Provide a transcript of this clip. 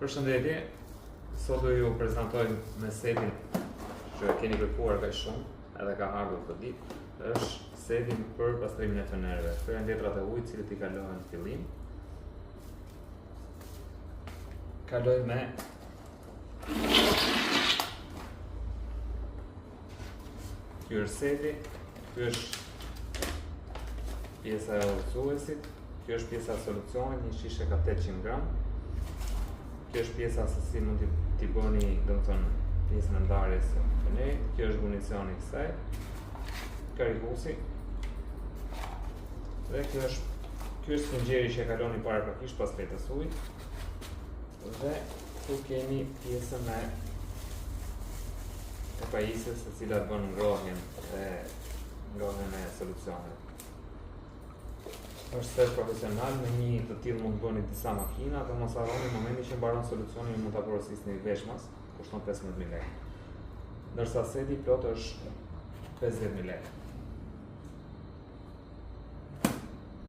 Përshëndetje, sot do ju prezantojmë me setin që keni kërkuar kaq shumë, edhe ka ardhur këtë ditë, është setin për pastrimin e fenerëve. Këto janë letrat e ujit, cilët i kalohen në fillim. Kalojmë me Ky është seti, ky është pjesa e udhëzuesit, kjo është pjesa e solucionit, një shishe ka 800 gram. Kjo është pjesa se si mund t'i bëni, domethënë, pjesën e ndarjes së fenerit. Kjo është municioni i kësaj. Karikusi. Dhe kjo është ky është sfinxheri që e kaloni paraprakisht pas letrës së ujit. Dhe këtu kemi pjesën e e pajisjes e cila bën ngrohjen e ngrohjen e solucionit. Është set profesional, me një të tillë mund të bëni disa makina dhe mos harroni në momentin që mbaron solucioni ju mund ta porosisni veçmas, kushton 15000 lekë. Ndërsa seti i plotë është 50000 lekë.